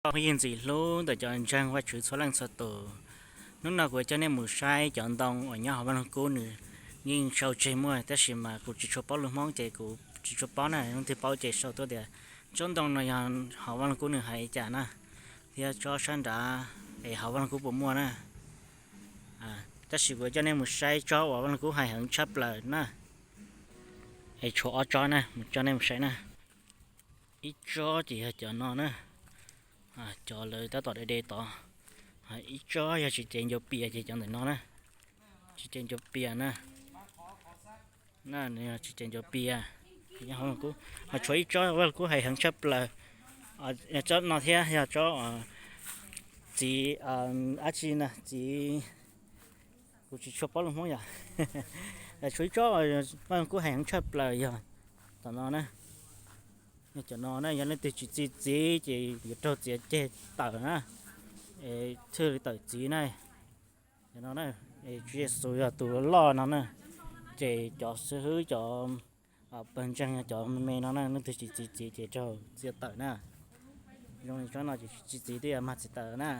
Phooj ywg ntxim hlub ntawm cov ntseeg Vajtswv txhua leej txhua tus, hnub no kuv coj nej mus saib cov ntoo uas nyob hauv Vaj Lug Kub nws yeej sau tseg muaj, tab sis mas kuv tsis tshua paub lus Hmoob ces kuv tsis tshua paub na, leej twg paub ces sau tuaj tias tsob ntoo no yog hauv Vaj Lug Kub nws hais li cas na, thiab tsob sab nrad es hauv Vaj Lug Kub puas muaj na. Tab sis kuv coj nej mus saib tsob uas Vaj Lug Kub hais heev tshaj plaws na, es tshuav ob tsob na, mus coj nej mus saib na. Ib tsob ces yog cov no na, cov lawv tab tom de de tod. Ib tsob yog tsis ces ncuav pias ces cov ntawm no na, tsis ces ncuav pias na, na nws yog tsis ces ncuav pias. Ho tshuav ib tsob Vaj Lug Kub hais heev tshaj plaws, tsob no thiab yog tsob txiv dab tsi na, txiv, kuv tsis tshua paub lus Hmoob yom. Tshuav ib tsob Vaj Lug Kub hais heev tshaj plaws yog tom no na, yog cov no na, yog leej twg tsis txi txiv ces yuav raug txiav ceg tawm na, es thiaj li tawm txiv na. Cov no na, Tswv Yexus yog tus loj no na, ces cov xib hwb cov pawg ntseeg yog cov me me no na, leej twg tsis txi txiv ces raug txiav tawm na. Zoo li tsob no ces tsis txi txiv twb yuav mag txiv tawm na.